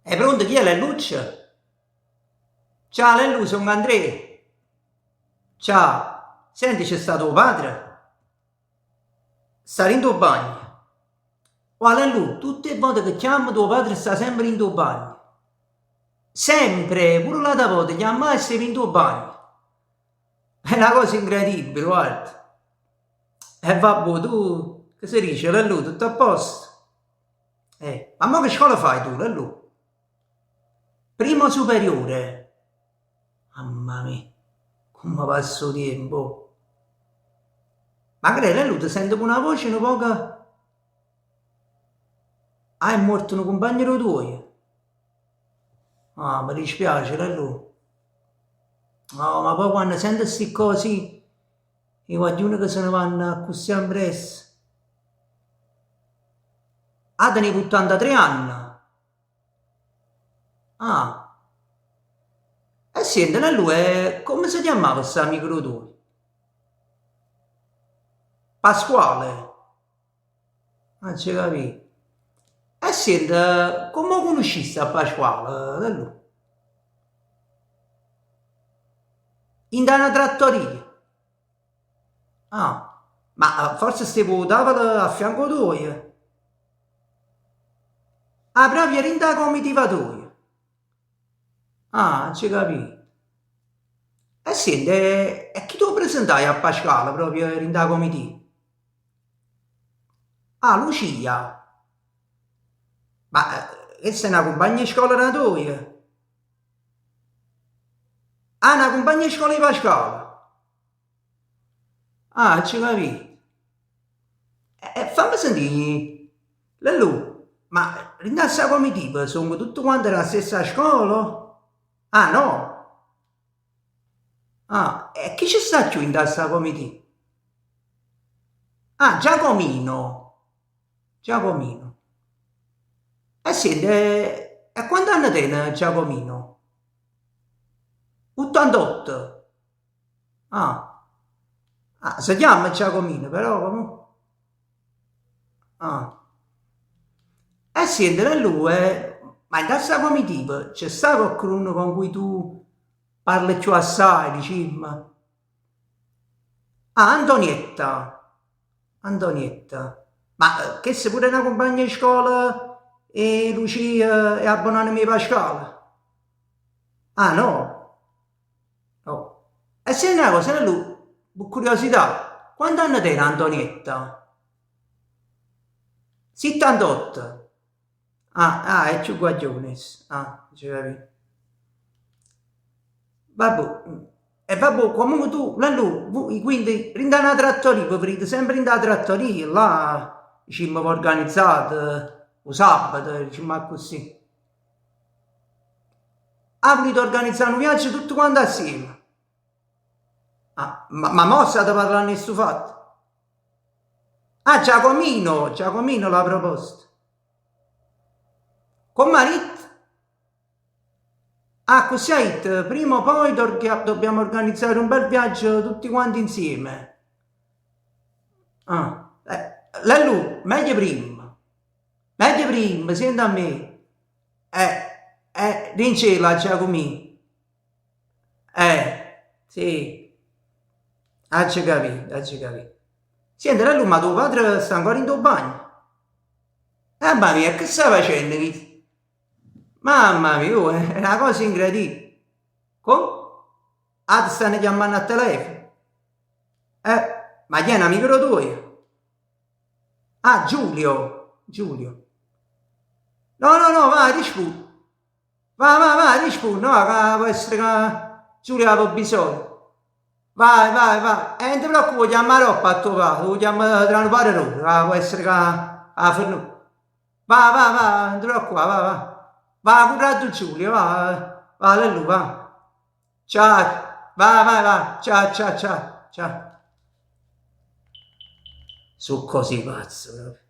È pronto? Chi è Lelluccio? Ciao Lellu, sono Andrea. Ciao, senti c'è stato tuo padre? Sta dint' 'o bagno. Uà Lellù, tutt' 'e vote che chiammo tuo padre sta sempre dint' 'o bagno. Sempre, pure l'ata vota chiammaje e steva dint' 'o bagno. È na cosa incredibile, guarda. E vabbuò, tu che se dice Lellù, tutto a posto? Eh, ma mo che scola fai tu, Lellù? Primo superiore. Mamma mia, comme passa 'o tiempo. Ma che d'è, Lellù, te sento cu na voce nu poco... Ah, è muorto nu cumpagno d' 'o tuoio? Ah, me dispiace, Lellù. Oh, ma poi quanno sento sti cose, 'e guagliune che se ne vanno accussì ampressa. Ah, tenev 83 anni? Ah. E siente, Lellù, e comme se chiammava st'amico d' 'o tuoio? Pasquale. Aggio capito. E siente, comme 'o cunusciste a Pasquale, Lellù? Dint' 'a na trattoria? Ah, ma forse steva 'o tavolo a fianco 'o tuoio? Ah, proprio dint' 'a comitiva toia? Ah, aggio capito. E siente, e chi t' 'o presentaje a Pascale proprio dint' 'a comitiva? Ah, Lucia. Ma chesta è na cumpagna 'e scola d' 'a toia? Ah, na cumpagna 'e scola 'e Pascale? Ah, aggio capito. E famme sentì, Lellù, ma dint' 'a sta comitiva songo tutte quante d' 'a stessa scola? Ah, no? Ah, e chi ce sta cchiù dint' 'a sta comitiva? Ah, Giacomino. Giacomino. E siente, e quant'anne tene Giacomino? Uttantotto. Ah. Ah, se chiamma Giacomino, però comunque. Ah. E siente, Lellù, ma dint' 'a sta comitiva ce sta quaccheduno con cui tu parle cchiù assai, dicimm? Ah, Antonietta. Antonietta. Ma chesta pure è na cumpagna 'e scola 'e Lucia e 'a bonanema 'e Pascale? Ah, no? No. E siente na cosa, Lellù, pe curiosità, quant'anne tene Antonietta? Sittantotto. Ah, ah, è cchiù guaglione essa. Ah, aggio capito. Vabbuò, e vabbuò, comunque tu, Lellù, vui quindi dint' 'a na trattoria, ve vedite sempre dint' 'a trattoria, là, dicimm, v'organizzate 'o sabato, dicimm accussì. Ah, vulite organizzà nu viaggio tutte quante assieme? Ah, ma, ma mo state parlanno 'e stu fatto? Ah, Giacomino, Giacomino l'ha proposto. Comm'ha ditto? Ah, accussì ha ditto, prima o poi dobbiamo organizzare un bel viaggio tutti quanti insieme. Ah, Lellù, meglio primma, meglio primma, siente a me. Eh, eh, dincello a Giacomino. Eh, sì. Aggio capito, aggio capito. Siente, Lellù, ma tuo padre sta ancora dint' 'o bagno? Mamma mia, che sta facendo chisto? Mamma mia, oh, è na cosa incredibile. Come? Ah, ti stanno chiammanno a telefono? Eh, ma chi è n'amico d' 'o tuoio? Ah, Giulio, Giulio. No, no, no, vai, rispunni. Va, va, va, rispunni, va, ca po' essere ca Giulio ave bisogno. Vai, vai, vai. E non ti preoccupà, 'o chiammo aropp a tuo padre, 'o chiammo tra nu paro d'ore, ca po' essere ca ha fernuto. Va, va, va, non ti preoccupà, va, va. Va, curre addu Giulio, va, va, Lellù, va. Ciao, va, va, va, ciao, ciao, ciao, ciao. So' cose 'e pazze proprio.